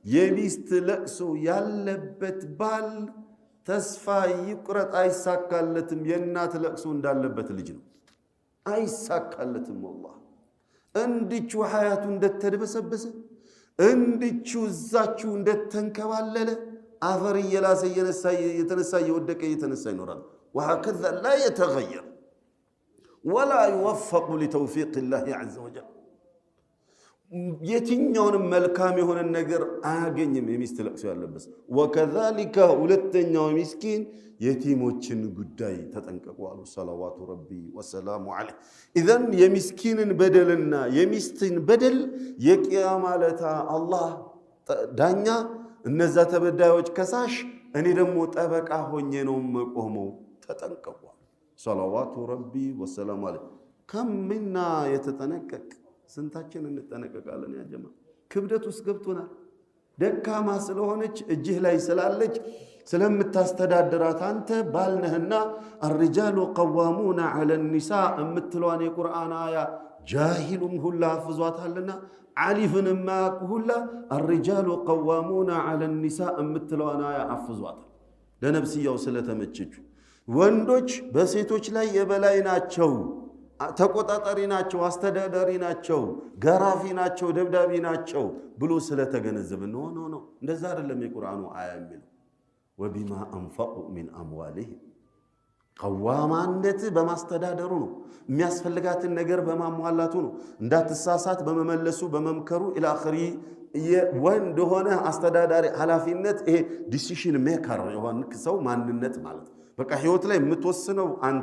የሚስት ለቅሶ ያለበት ባል ተስፋ ይቁረጥ፣ አይሳካለትም። የእናት ለቅሶ እንዳለበት ልጅ ነው፣ አይሳካለትም። ወላሂ እንድቹ ሐያቱ እንደተድበሰበሰ፣ እንድቹ እዛችሁ እንደተንከባለለ፣ አፈር እየላሰ እየተነሳ፣ እየወደቀ እየተነሳ ይኖራል። وهكذا لا يتغير ولا يوفق لتوفيق الله عز وجل። የትኛውንም መልካም የሆነን ነገር አያገኝም የሚስት ለቅሶ ያለበት። وكذلك ሁለተኛው ሚስኪን የቲሞችን ጉዳይ ተጠንቀቁ አሉ صلوات ربي وسلامه عليه። إذن የሚስኪንን በደልና የሚስትን በደል የቅያማ ለታ አላህ ዳኛ፣ እነዛ ተበዳዮች ከሳሽ፣ እኔ ደግሞ ጠበቃ ሆኜ ነው መቆመው። ተጠንቀቁ አሉ صلوات ربي وسلامه عليه። كم منا يتጠነቀቅ? ስንታችን እንጠነቀቃለን? يا جماعة፣ ክብደት ውስጥ ገብቶናል። ደካማ ስለሆነች፣ እጅህ ላይ ስላለች፣ ስለምታስተዳድራት፣ አንተ ባልነህና الرجال قوامون على النساء የምትለዋን የቁርአን አያ ጃሂሉም ሁላ አፍዟታልና፣ አሊፍን የማያውቁ ሁላ الرجال قوامون على النساء የምትለዋን አያ አፍዟታል። ለነፍስያው ስለተመቸችው ወንዶች በሴቶች ላይ የበላይ ናቸው፣ ተቆጣጣሪ ናቸው፣ አስተዳዳሪ ናቸው፣ ገራፊ ናቸው፣ ደብዳቢ ናቸው ብሎ ስለተገነዘበ። No, no, no፣ እንደዛ አይደለም የቁርአኑ አያ የሚለው። وبما أنفقوا من أموالهم። ቀዋማነት በማስተዳደሩ ነው። የሚያስፈልጋትን ነገር በማሟላቱ ነው። እንዳትሳሳት በመመለሱ፣ በመምከሩ إلى آخره። ወንድ ሆነ አስተዳዳሪ ኃላፊነት፣ ይሄ decision maker የሆንክ ሰው ማንነት ማለት በቃ ህይወት ላይ የምትወስነው አንተ